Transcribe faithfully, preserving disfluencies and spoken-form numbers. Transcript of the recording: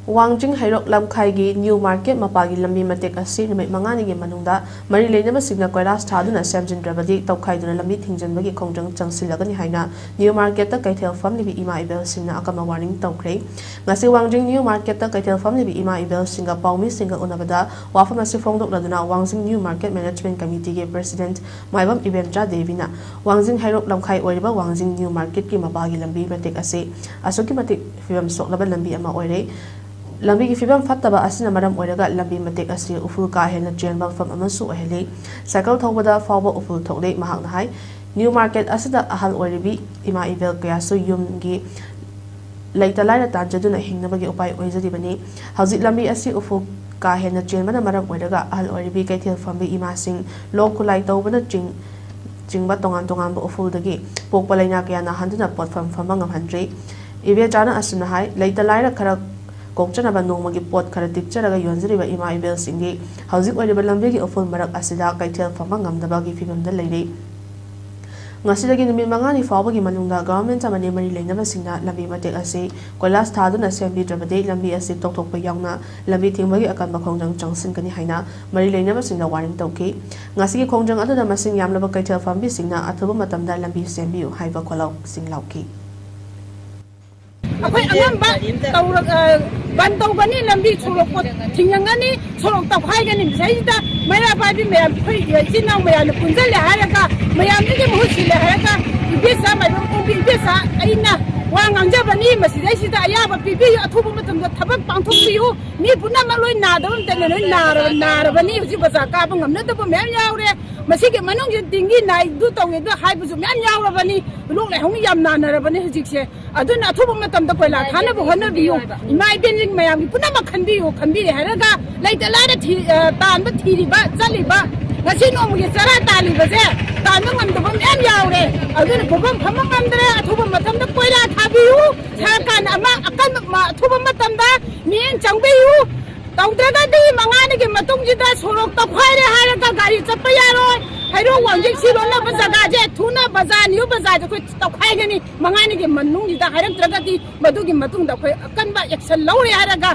ꯋꯥꯡꯖꯤꯡ ꯍꯩꯔꯣꯛ ꯂꯝꯈꯥꯏꯒꯤ new market ꯃꯄꯥꯒꯤ ꯂꯝꯕꯤ ꯃꯇꯦꯛ ꯑꯁꯤ ꯅꯨꯃꯤꯠ ꯃꯉꯥꯅꯤꯒꯤ ꯃꯅꯨꯡꯗ ꯃꯔꯤ ꯂꯩꯅꯕꯁꯤꯡꯅ ꯀꯣꯏꯂꯥꯁ ꯊꯥꯗꯨꯅ ꯁꯦꯝꯖꯤꯟꯗ꯭ꯔꯕꯗꯤ ꯇꯧꯈꯥꯏꯗꯨꯅ ꯂꯝꯕꯤ ꯊꯤꯡꯖꯤꯟꯕꯒꯤ ꯈꯣꯡꯖꯪ ꯆꯪꯁꯤꯜꯂꯒꯅꯤ ꯍꯥꯏꯅ ꯅ꯭ꯌꯨ ꯃꯥꯔꯀꯦꯠꯇ ꯀꯩꯊꯦꯜ ꯐꯝꯂꯤꯕꯤ ꯏꯃꯥ ꯏꯕꯦꯜꯁꯤꯡꯅ ꯑꯀꯟꯕ ꯋꯥꯔꯅꯤꯡ ꯇꯧꯈ꯭ꯔꯦ꯫ ꯉꯁꯤ ꯋꯥꯡꯖꯤꯡ ꯅ꯭ꯌꯨ ꯃꯥꯔꯀꯦꯠꯇ ꯀꯩꯊꯦꯜ ꯐꯝꯂꯤꯕꯤ ꯏꯃꯥ ꯏꯕꯦꯜꯁꯤꯡꯒ ꯄꯥꯎꯃꯤꯁꯤꯡꯒ ꯎꯅꯕꯗ ꯋꯥꯐꯝ ꯑꯁꯤ ꯐꯣꯡꯗꯣꯛꯂꯗꯨꯅ ꯋꯥꯡꯖꯤꯡ ꯅ꯭ꯌꯨ ꯃꯥꯔꯀꯦꯠ ꯃꯦꯅꯦꯖꯃꯦꯟ ꯀꯃꯤꯇꯤꯒꯤ ꯄ꯭ꯔꯦꯁꯤꯗꯦꯟꯠ ꯃꯥꯏꯕꯝ ꯏꯕꯦꯝꯆꯥ ꯗꯦꯕꯤꯅ ꯋꯥꯡꯖꯤꯡ ꯍꯩꯔꯣꯛ ꯂꯝꯈꯥꯏ ꯑꯣꯏꯔꯤꯕ ꯋꯥꯡꯖꯤꯡ ꯅ꯭ꯌꯨ ꯃꯥꯔꯀꯦꯠꯀꯤ ꯃꯄꯥꯒꯤ ꯂꯝꯕꯤ ꯃꯇꯦꯛ ꯑꯁꯤ ꯑꯁꯨꯛꯀꯤ ꯃꯇꯤꯛ ꯐꯤꯕꯝ ꯁꯣꯛꯂꯕ ꯂꯝꯕꯤ ꯑꯃ ꯑꯣꯏꯔꯦ꯫ ꯂꯝꯕꯤꯒꯤ ꯐꯤꯕꯝ ꯐꯠꯇꯕ ꯑꯁꯤꯅ ꯃꯔꯝ ꯑꯣꯏꯔꯒ ꯂꯝꯕꯤ ꯃꯇꯦꯛ ꯑꯁꯤ ꯎꯐꯨꯜ ꯀꯥ ꯍꯦꯟꯅ ꯆꯦꯟꯕ ꯃꯐꯝ ꯑꯃꯁꯨ ꯑꯣꯏꯍꯜꯂꯤ꯫ ꯁꯥꯏꯀꯜ ꯊꯧꯕꯗ ꯐꯥꯎꯕ ꯎꯐꯨꯜ ꯊꯣꯛꯂꯤ꯫ ꯃꯍꯥꯛꯅ ꯍꯥꯏ, ꯅ꯭ꯌꯨ ꯃꯥꯔꯀꯦꯠ ꯑꯁꯤꯗ ꯑꯍꯜ ꯑꯣꯏꯔꯤꯕꯤ ꯏꯃꯥ ꯏꯕꯦꯜ ꯀꯌꯥꯁꯨ ꯌꯨꯝꯒꯤ ꯂꯩꯇ ꯂꯥꯏꯔ ꯇꯥꯟꯖꯗꯨꯅ ꯍꯤꯡꯅꯕꯒꯤ ꯎꯄꯥꯏ ꯑꯣꯏꯖꯔꯤꯕꯅꯤ꯫ ꯍꯧꯖꯤꯛ ꯂꯝꯕꯤ ꯑꯁꯤ ꯎꯐꯨꯜ ꯀꯥ ꯍꯦꯟꯅ ꯆꯦꯟꯕꯅ ꯃꯔꯝ ꯑꯣꯏꯔꯒ ꯑꯍꯜ ꯑꯣꯏꯔꯤꯕꯤ ꯀꯩꯊꯦꯜ ꯐꯝꯕꯤ ꯏꯃꯥꯁꯤꯡ ꯂꯣꯛ ꯈꯨꯂꯥꯏ ꯇꯧꯕꯅ ꯆꯤꯡ-, ꯆꯤꯡꯕ ꯇꯣꯉꯥꯟ ꯇꯣꯉꯥꯟꯕ ꯎꯐꯨꯜꯗꯒꯤ ꯄꯣꯛꯄ ꯂꯥꯏꯅꯥ ꯀꯌꯥ ꯅꯥꯍꯟꯗꯨꯅ ꯄꯣꯠꯐꯝ ꯐꯝꯕ ꯉꯝꯍꯟꯗ꯭ꯔꯤ꯫ ꯏꯕꯦꯆꯥꯅ ꯑꯁꯨꯝꯅ ꯍꯥꯏ, ꯂꯩꯇ ꯂꯥꯏꯔ ꯈꯔ ꯀꯣꯛꯆꯅꯕ ꯅꯣꯡꯃꯒꯤ ꯄꯣꯠ ꯈꯔ ꯇꯤꯛꯆꯔꯒ ꯌꯣꯟꯖꯔꯤꯕ ꯏꯃꯥ ꯏꯕꯦꯜꯁꯤꯡꯗꯤ ꯍꯧꯖꯤꯛ ꯑꯣꯏꯔꯤꯕ ꯂꯝꯕꯤꯒꯤ ꯎꯐꯨꯜ ꯃꯔꯛ ꯑꯁꯤꯗ ꯀꯩꯊꯦꯜ ꯐꯝꯕ ꯉꯝꯗꯕꯒꯤ ꯐꯤꯕꯝꯗ ꯂꯩꯔꯤ꯫ ꯉꯁꯤꯗꯒꯤ ꯅꯨꯃꯤꯠ ꯃꯉꯥꯅꯤ ꯐꯥꯎꯕꯒꯤ ꯃꯅꯨꯡꯗ ꯒꯚꯔꯟꯃꯦꯟꯠ ꯑꯃꯗꯤ ꯃꯔꯤ ꯂꯩꯅꯕꯁꯤꯡꯅ ꯂꯝꯕꯤ ꯃꯇꯦꯛ ꯑꯁꯤ ꯀꯣꯏꯂꯥꯁ ꯊꯥꯗꯨꯅ ꯁꯦꯝꯕꯤꯗ꯭ꯔꯕꯗꯤ ꯂꯝꯕꯤ ꯑꯁꯤ ꯇꯧꯊꯣꯛꯄ ꯌꯥꯎꯅ ꯂꯝꯕꯤ ꯊꯤꯡꯕꯒꯤ ꯑꯀꯟꯕ ꯈꯣꯡꯖꯪ ꯆꯪꯁꯤꯟꯒꯅꯤ ꯍꯥꯏꯅ ꯃꯔꯤ ꯂꯩꯅꯕꯁꯤꯡꯗ ꯋꯥꯔꯅꯤꯡ ꯇꯧꯈꯤ꯫ ꯉꯁꯤꯒꯤ ꯈꯣꯡꯖꯪ ꯑꯗꯨꯗ ꯃꯁꯤꯡ ꯌꯥꯝꯂꯕ ꯀꯩꯊꯦꯜ ꯐꯝꯕꯤꯁꯤꯡꯅ ꯑꯊꯨꯕ ꯃꯇꯝꯗ ꯂꯝꯕꯤ ꯁꯦꯝꯕꯤꯌꯨ ꯍꯥꯏꯕ ꯈꯣꯜꯂꯥꯎꯁꯤꯡ ꯂꯥꯎꯈꯤ꯫ ꯑꯩꯈꯣꯏ ꯑꯉꯝꯕ ꯇꯧꯔ-, ꯑ, ꯕꯟ ꯇꯧꯒꯅꯤ, ꯂꯝꯕꯤ ꯁꯣꯔꯣꯛ ꯄꯣꯠ ꯊꯤꯡꯖꯤꯟꯒꯅꯤ, ꯁꯣꯔꯣꯛ ꯇꯧꯈꯥꯏꯒꯅꯤ꯫ ꯃꯁꯤꯗꯩꯁꯤꯗ ꯃꯩꯔꯥ ꯄꯥꯏꯕꯤ ꯃꯌꯥꯝ, ꯑꯩꯈꯣꯏ ꯏꯆꯤꯟ ꯏꯅꯥꯎ ꯃꯌꯥꯝꯅ ꯄꯨꯟꯁꯤꯜꯂꯦ ꯍꯥꯏꯔꯒ, ꯃꯌꯥꯝꯗꯨꯒꯤ ꯃꯍꯨꯠ ꯁꯤꯜꯂꯦ ꯍꯥꯏꯔꯒ, ꯏꯕꯦꯆꯥ ꯃꯥꯏꯕꯝ ꯀꯣꯡꯕꯤ, ꯏꯕꯦꯆꯥ ꯑꯩꯅ ꯋꯥ ꯉꯥꯡꯖꯕꯅꯤ꯫ ꯃꯁꯤꯗꯩꯁꯤꯗ ꯑꯌꯥꯕ ꯄꯤꯕꯤꯌꯨ, ꯑꯊꯨꯕ ꯃꯇꯝꯗ ꯊꯕꯛ ꯄꯥꯡꯊꯣꯛꯄꯤꯌꯨ꯫ ꯃꯤ ꯄꯨꯝꯅꯃꯛ ꯂꯣꯏ ꯅꯥꯗꯕ ꯑꯃꯇꯅ ꯂꯣꯏ ꯅꯥꯔꯕ-, ꯅꯥꯔꯕꯅꯤ꯫ ꯍꯧꯖꯤꯛ ꯕꯖꯥꯔ ꯀꯥꯕ ꯉꯝꯅꯗꯕ ꯃꯌꯥꯝ ꯌꯥꯎꯔꯦ꯫ ꯃꯁꯤꯒꯤ ꯃꯅꯨꯡꯁꯤꯗ ꯗꯦꯡꯒꯤ ꯅꯥꯏ, ꯑꯗꯨ ꯇꯧꯋꯦ, ꯑꯗꯨ ꯍꯥꯏꯕꯁꯨ ꯃꯌꯥꯝ ꯌꯥꯎꯔꯕꯅꯤ꯫ ꯂꯣꯛ ꯂꯥꯏꯍꯧꯅ ꯌꯥꯝ ꯅꯥꯅꯔꯕꯅꯤ ꯍꯧꯖꯤꯛꯁꯦ꯫ ꯑꯗꯨꯅ ꯑꯊꯨꯕ ꯃꯇꯝꯗ ꯀꯣꯏꯂꯥ ꯊꯥꯅꯕ ꯍꯣꯠꯅꯕꯤꯌꯨ꯫ ꯏꯃꯥ ꯏꯕꯦꯟꯁꯤꯡ ꯃꯌꯥꯝꯒꯤ ꯄꯨꯝꯅꯃꯛ ꯈꯟꯕꯤꯌꯨ, ꯈꯟꯕꯤꯔꯦ ꯍꯥꯏꯔꯒ ꯂꯩꯇ ꯂꯥꯏꯔ ꯊꯤ-, ꯑ, ꯇꯥꯟꯕ ꯊꯤꯔꯤꯕ, ꯆꯠꯂꯤꯕ, ꯉꯁꯤ ꯅꯣꯡꯃꯒꯤ ꯆꯔꯥ ꯇꯥꯜꯂꯤꯕꯁꯦ ꯇꯥꯟꯕ ꯉꯝꯗꯕ ꯃꯌꯥꯝ ꯌꯥꯎꯔꯦ꯫ ꯑꯗꯨꯅ ꯄꯣꯠꯐꯝ ꯐꯝꯕ ꯉꯝꯗ꯭ꯔꯦ꯫ ꯑꯊꯨꯕ ꯃꯇꯝꯗ ꯀꯣꯏꯂꯥ ꯊꯥꯕꯤꯌꯨ꯫ ꯁꯔꯀꯥꯔꯅ ꯑꯃ ꯑꯀꯟꯕ ꯃ-, ꯑꯊꯨꯕ ꯃꯇꯝꯗ ꯃꯤꯠꯌꯦꯡ ꯆꯪꯕꯤꯌꯨ꯫ ꯇꯧꯗ꯭ꯔꯒꯗꯤ ꯃꯉꯥꯅꯤꯒꯤ ꯃꯇꯨꯡꯁꯤꯗ ꯁꯣꯔꯣꯛ ꯇꯧꯈꯥꯏꯔꯦ ꯍꯥꯏꯔꯒ ꯒꯥꯔꯤ ꯆꯠꯄ ꯌꯥꯔꯣꯏ, ꯍꯩꯔꯣꯛ ꯋꯥꯡꯖꯤꯡ ꯁꯤ ꯂꯣꯟꯅꯕ ꯖꯒꯥꯁꯦ ꯊꯨꯅ ꯕꯖꯥꯔ, ꯅ꯭ꯌꯨ ꯕꯖꯥꯔꯁꯦ ꯑꯩꯈꯣꯏ ꯇꯧꯈꯥꯏꯒꯅꯤ꯫ ꯃꯉꯥꯅꯤꯒꯤ ꯃꯅꯨꯡꯁꯤꯗ ꯍꯥꯏꯔꯛꯇ꯭ꯔꯒꯗꯤ ꯃꯗꯨꯒꯤ ꯃꯇꯨꯡꯗ ꯑꯩꯈꯣꯏ ꯑꯀꯟꯕ action ꯂꯧꯔꯦ ꯍꯥꯏꯔꯒ